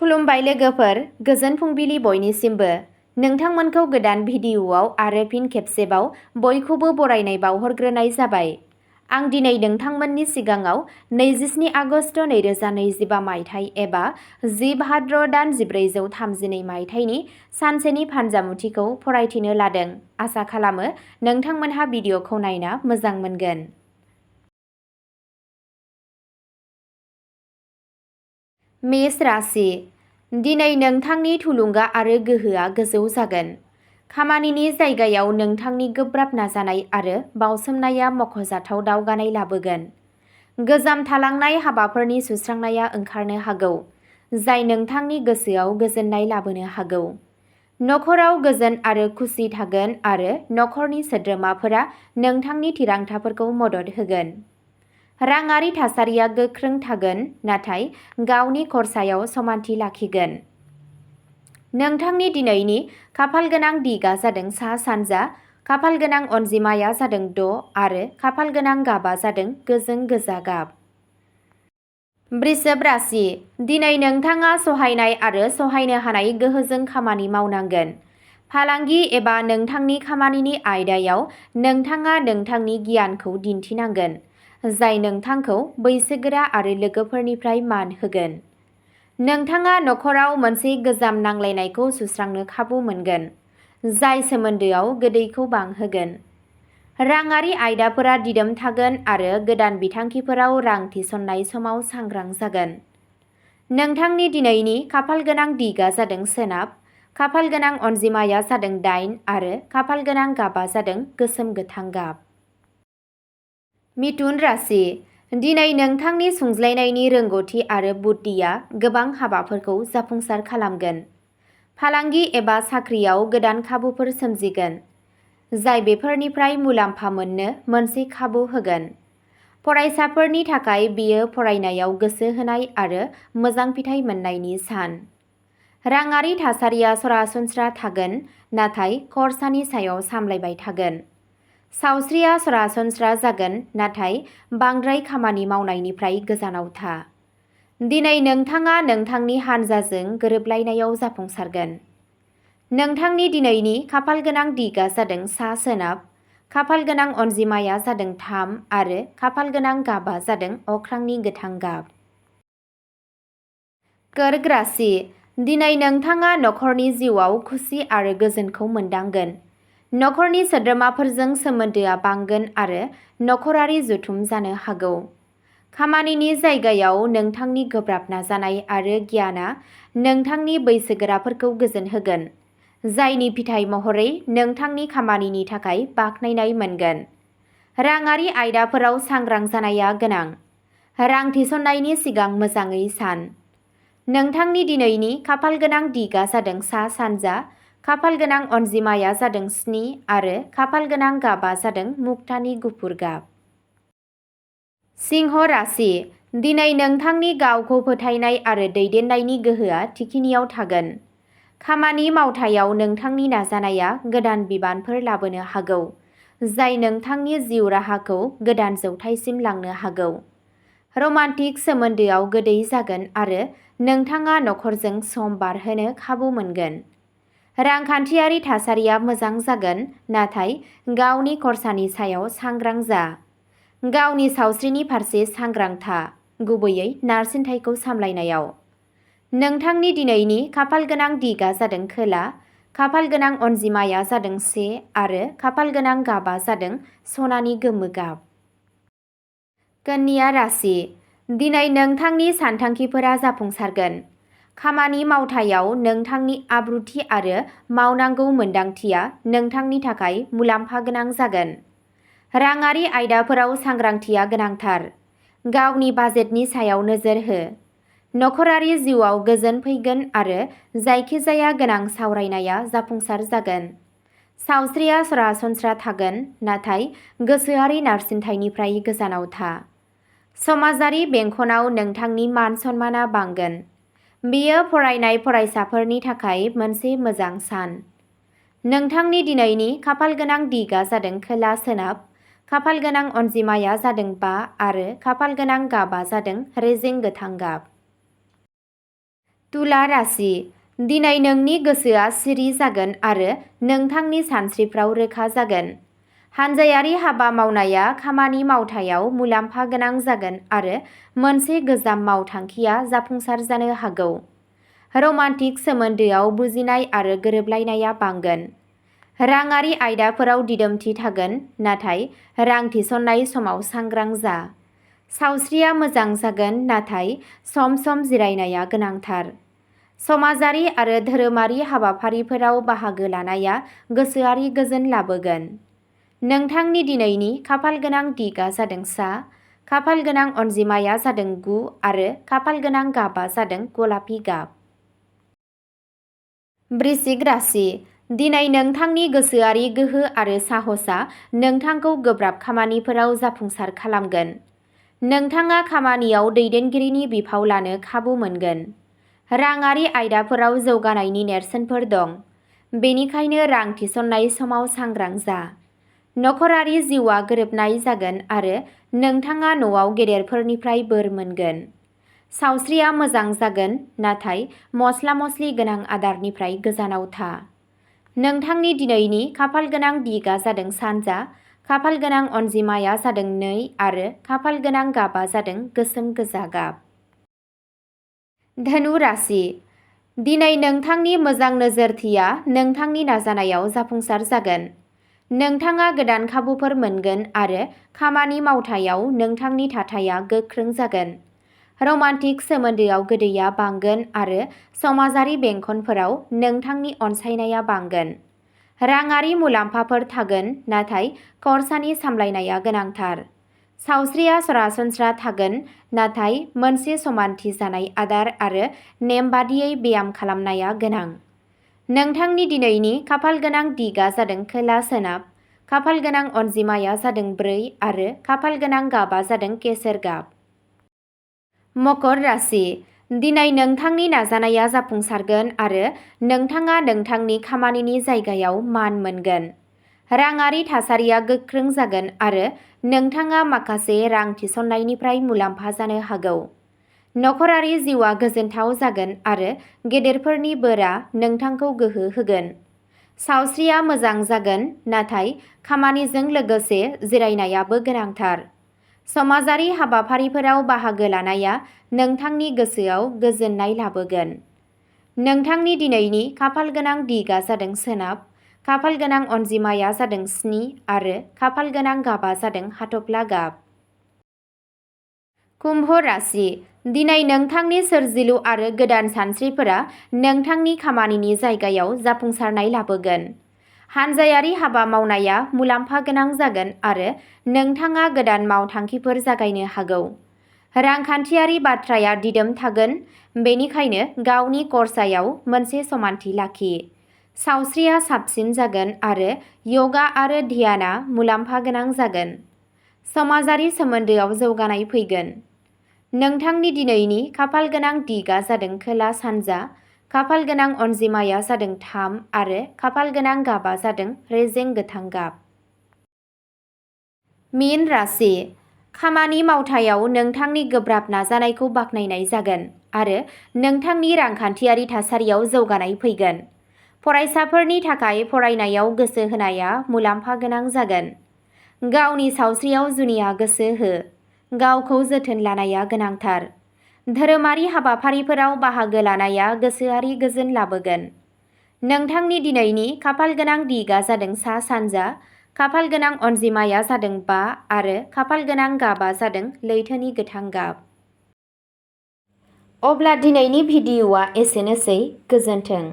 खुलुमबाय लोगोफोर, गोजोन फुंबिलि बयनिसिमबो। नोंथांमोनखौ गोदान भिडिअ'आव आरो फिन खेबसेबाव बयखौबो बरायनाय बावहरग्रोनाय जाबाय। आं दिनै नोंथांमोननि सिगाङाव 27 आगस्ट 2025 मायथाइ एबा 10 भाद्र दान 1432 मायथाइनि सानसेनि फानजामुथिखौ फरायथिनो लादों। आसा खालामो नोंथांमोनहा भिडिअ'खौ नायना मोजां मोनगोन। मेष राशि। दिनै नोंथांनि थुलुंगा आरो गोहोआ गोजौ जागोन। खामानिनि जायगायाव नोंथांनि गोब्राब नाजानाय आरो बावसोमनाया मख'जाथाव दावगानाय लाबोगोन। गोजाम थालांनाय हाबाफोरनि सुस्रांनाया ओंखारनो हागौ, जाय नोंथांनि गोसोआव गोजोननाय लाबोनो हागौ। नखराव गोजोन आरो खुसि थागोन आरो नखरनि सोद्रोमाफोरा नोंथांनि थिरांथाफोरखौ मदद होगोन। राङारि थासारिया गोख्रों थागोन, नाथाय गावनि खरसायाव समानथि लाखिगोन। नोंथांनि दिनैनि खाफालगोनां दिगआ जादों सा-सानजा, खाफालगोनां अनजिमाया जादों 6 आरो खाफालगोनां गाबआ जादों गोजों गोजा गाब। वृषभ राशि। दिनै नोंथाङा सहायनाय आरो सहायनो हानाय गोहोजों खामानि मावनांगोन। फालांगि एबा नोंथांनि खामानिनि आयदायाव नोंथाङा नोंथांनि गियानखौ दिन्थिनांगोन, जाय नोंथांखौ बैसोगोरा आरो लोगोफोरनिफ्राय मान होगोन। नोंथाङा नखराव मोनसे गोजाम नांलायनायखौ सुस्रांनो खाबु मोनगोन, जाय सोमोन्दोआव गोदैखौ बांहोगोन। राङारि आयदाफोरा दिदोम थागोन आरो गोदान बिथांखिफोराव रां थिसननाय समाव सांग्रां जागोन। नोंथांनि दिनैनि खाफालगोनां दिगआ जादों सोनाब, खाफालगोनां अनजिमाया जादों 8 आरो खाफालगोनां गाबआ जादों गोसोम गोथां गाब। मिथुन राशि। दिनै नोंथांनि सुंज्लायनायनि रोंग'थि आरो बुद्धिया गोबां हाबाफोरखौ जाफुंसार खालामगोन। फालांगि एबा साख्रियाव गोदान खाबुफोर सोमजिगोन, जाय बेफोरनिफ्राय मुलाम्फा मोननो मोनसे खाबु होगोन। फरायसाफोरनि थाखाय बेयो फरायनायाव गोसो होनाय आरो मोजां फिथाय मोननायनि सान। राङारि थासारिया सरासनस्रा थागोन, नाथाय खरसानि सायाव सामलायबाय थागोन। सावस्रिया सरासनस्रा जागोन, नाथाय बांद्राय खामानि मावनायनिफ्राय गोजानाव था। दिनै नोंथाङा नोंथांनि हानजाजों गोरोबलायनायाव जाफुंसारगोन। नोंथांनि दिनैनि खाफालगोनां दिगआ जादों सा-सोनाब, खाफालगोनां अनजिमाया जादों 3 आरो खाफालगोनां गाबआ जादों अख्रांनि गोथां गाब। कर्क राशि। दिनै नोंथाङा नखरनि जिउआव खुसि आरो गोजोनखौ मोनदांगोन। नखरनि सोद्रोमाफोरजों सोमोन्दोआ बांगोन आरो नखरारि जथुम जानो हागौ। खामानिनि जायगायाव नोंथांनि गोब्राब नाजानाय आरो गियानआ नोंथांनि बैसोगोराफोरखौ गोजोन होगोन, जायनि फिथाय महरै नोंथांनि खामानिनि थाखाय बाख्नायनाय मोनगोन। राङारि आयदाफोराव सांग्रां जानाया गोनां। रां थिसननायनि सिगां मोजाङै सान। नोंथांनि दिनैनि खाफालगोनां दिगआ जादों सा-सानजा, खाफालगोनां अनजिमाया जादों 7 आरो खाफालगोनां गाबआ जादों मुक्तानि गुफुर गाब। सिंह राशि। दिनै नोंथांनि गावखौ फोथायनाय आरो दैदेननायनि गोहोआ थिखिनियाव थागोन। खामानि मावथायाव नोंथांनि नाजानाया गोदान बिबानफोर लाबोनो हागौ, जाय नोंथांनि जिउ राहाखौ गोदान जौथायसिम लांनो हागौ। रमान्टिक सोमोन्दोआव गोदै जागोन आरो नोंथाङा नखरजों सम बारहोनो खाबु मोनगोन। रांखान्थियारि थासारिया मोजां जागोन, नाथाय गावनि खरसानि सायाव सांग्रां जा। गावनि सावस्रिनि फारसे सांग्रां था, गुबैयै नारसिनथायखौ सामलायनायाव। नोंथांनि दिनैनि खाफालगोनां दिगआ जादों खोला, खाफालगोनां अनजिमाया जादों 1 आरो खाफालगोनां गाबआ जादों सनानि गोमो गाब। कन्या राशि। दिनै नोंथांनि सानथांखिफोरा जाफुंसारगोन। खामानि मावथायाव नोंथांनि आब्रुथि आरो मावनांगौ मोनदांथिया नोंथांनि थाखाय मुलाम्फा गोनां जागोन। राङारि आयदाफोराव सांग्रांथिया गोनांथार। गावनि बाजेटनि सायाव नोजोर हो। नखरारि जिउआव गोजोन फैगोन आरो जायखिजाया गोनां सावरायनाया जाफुंसार जागोन। सावस्रिया सरासनस्रा थागोन, नाथाय गोसोआरि नारसिनथायनिफ्राय गोजानाव था। समाजारि बेंखनाव नोंथांनि मान-सन्मानआ बांगोन। बेयो फरायनाय फरायसाफोरनि थाखाय मोनसे मोजां सान। नोंथांनि दिनैनि खाफालगोनां दिगआ जादों खोला-सोनाब, खाफालगोनां अनजिमाया जादों 5 आरो खाफालगोनां गाबआ जादों रेजें गोथां गाब। तुला राशि दिनै नोंनि गोसोआ सिरि जागोन आरो नोंथांनि सानस्रिफ्राव रोखा जागोन। हानजायारि हाबा मावनाया खामानि मावथायाव मुलाम्फा गोनां जागोन आरो मोनसे गोजाम मावथांखिया जाफुंसार जानो हागौ। रमान्टिक सोमोन्दोआव बुजिनाय आरो गोरोबलायनाया बांगोन। राङारि आयदाफोराव दिदोमथि थागोन, नाथाय रां थिसननाय समाव सांग्रां जा। सावस्रिया मोजां जागोन, नाथाय सम-सम जिरायनाया गोनांथार। समाजारि आरो धोरोमारि हाबाफारिफोराव बाहागो लानाया गोसोआरि गोजोन लाबोगोन। नोंथांनि दिनैनि खाफालगोनां दिगआ जादों सा, खाफालगोनां अनजिमाया जादों 9 आरो खाफालगोनां गाबआ जादों गलापि गाब। वृश्चिक राशि दिनै नोंथांनि गोसोआरि गोहो आरो साहसआ नोंथांखौ गोब्राब खामानिफोराव जाफुंसार खालामगोन। नोंथाङा खामानियाव दैदेनगिरिनि बिफाव लानो खाबु मोनगोन। राङारि आयदाफोराव जौगानायनि नेरसोनफोर दं, बेनिखायनो रां थिसननाय समाव सांग्रां जा। नखरारि जिउआ गोरोबनाय जागोन आरो नोंथाङा न'आव गेदेरफोरनिफ्राय बोर मोनगोन। सावस्रिया मोजां जागोन, नाथाय मस्ला-मस्लि गोनां आदारनिफ्राय गोजानाव था। नोंथांनि दिनैनि खाफालगोनां दिगआ जादों सानजा, खाफालगोनां अनजिमाया जादों 2 आरो खाफालगोनां गाबआ जादों गोसोम गोजा गाब। धनु राशि दिनै नोंथांनि मोजां नोजोरथिया नोंथांनि नाजानायाव जाफुंसार जागोन। नोंथाङा गोदान खाबुफोर मोनगोन आरो खामानि मावथायाव नोंथांनि थाथाया गोख्रों जागोन। रमान्टिक सोमोन्दोआव गोदैया बांगोन आरो समाजारि बेंखनफोराव नोंथांनि अनसायनाया बांगोन। राङारि मुलाम्फाफोर थागोन, नाथाय खरसानि सामलायनाया गोनांथार। सावस्रिया सरासनस्रा थागोन, नाथाय मोनसे समानथि जानाय आदार आरो नेमबादियै ब्याम खालामनाया गोनां। नोंथांनि दिनैनि खाफालगोनां दिगआ जादों खोला-सोनाब, खाफालगोनां अनजिमाया जादों 4 आरो खाफालगोनां गाबआ जादों केसर गाब। मकर राशि दिनै नोंथांनि नाजानाया जाफुंसारगोन आरो नोंथाङा नोंथांनि खामानिनि जायगायाव मान मोनगोन। राङारि थासारिया गोख्रों जागोन आरो नोंथाङा माखासे रां थिसननायनिफ्राय मुलाम्फा जानो हागौ। नखरारि जिउआ गोजोनथाव जागोन आरो गेदेरफोरनि बोरआ नोंथांखौ गोहो होगोन। सावस्रिया मोजां जागोन, नाथाय खामानिजों लोगोसे जिरायनायाबो गोनांथार। समाजारि हाबाफारिफोराव बाहागो लानाया नोंथांनि गोसोआव गोजोननाय लाबोगोन। नोंथांनि दिनैनि खाफालगोनां दिगआ जादों सोनाब, खाफालगोनां अनजिमाया जादों 7 आरो खाफालगोनां गाबआ जादों हाथफ्ला गाब। कुम्भ राशि दिनै नोंथांनि सोरजिलु आरो गोदान सानस्रिफोरा नोंथांनि खामानिनि जायगायाव जाफुंसारनाय लाबोगोन। हानजायारि हाबा मावनाया मुलाम्फा गोनां जागोन आरो नोंथाङा गोदान मावथांखिफोर जागायनो हागौ। रांखान्थियारि बाथ्राया दिदोम थागोन, बेनिखायनो गावनि खरसायाव मोनसे समानथि लाखि। सावस्रिया साबसिन जागोन आरो यगा आरो ध्यानआ मुलाम्फा गोनां जागोन। समाजारि सोमोन्दोआव जौगानाय फैगोन। नोंथांनि दिनैनि खाफालगोनां दिगआ जादों खोला-सानजा, खाफालगोनां अनजिमाया जादों 3 आरो खाफालगोनां गाबआ जादों रेजें गोथां गाब। मीन राशि खामानि मावथायाव नोंथांनि गोब्राब नाजानायखौ बाख्नायनाय जागोन आरो नोंथांनि रांखान्थियारि थासारियाव जौगानाय फैगोन। फरायसाफोरनि थाखाय फरायनायाव गोसो होनाया मुलाम्फा गोनां जागोन। गावनि सावस्रियाव जुनिया गोसो हो। गावखौ जोथोन लानाया गोनांथार। धोरोमारि हाबाफारिफोराव बाहागो लानाया गोसोआरि गोजोन लाबोगोन। नोंथांनि दिनैनि खाफालगोनां दिगआ जादों सा-सानजा, खाफालगोनां अनजिमाया जादों 5 आरो खाफालगोनां गाबआ जादों लैथोनि गोथां गाब। अब्ला दिनैनि भिडिअ'आ एसेनोसै। गोजोन्थों।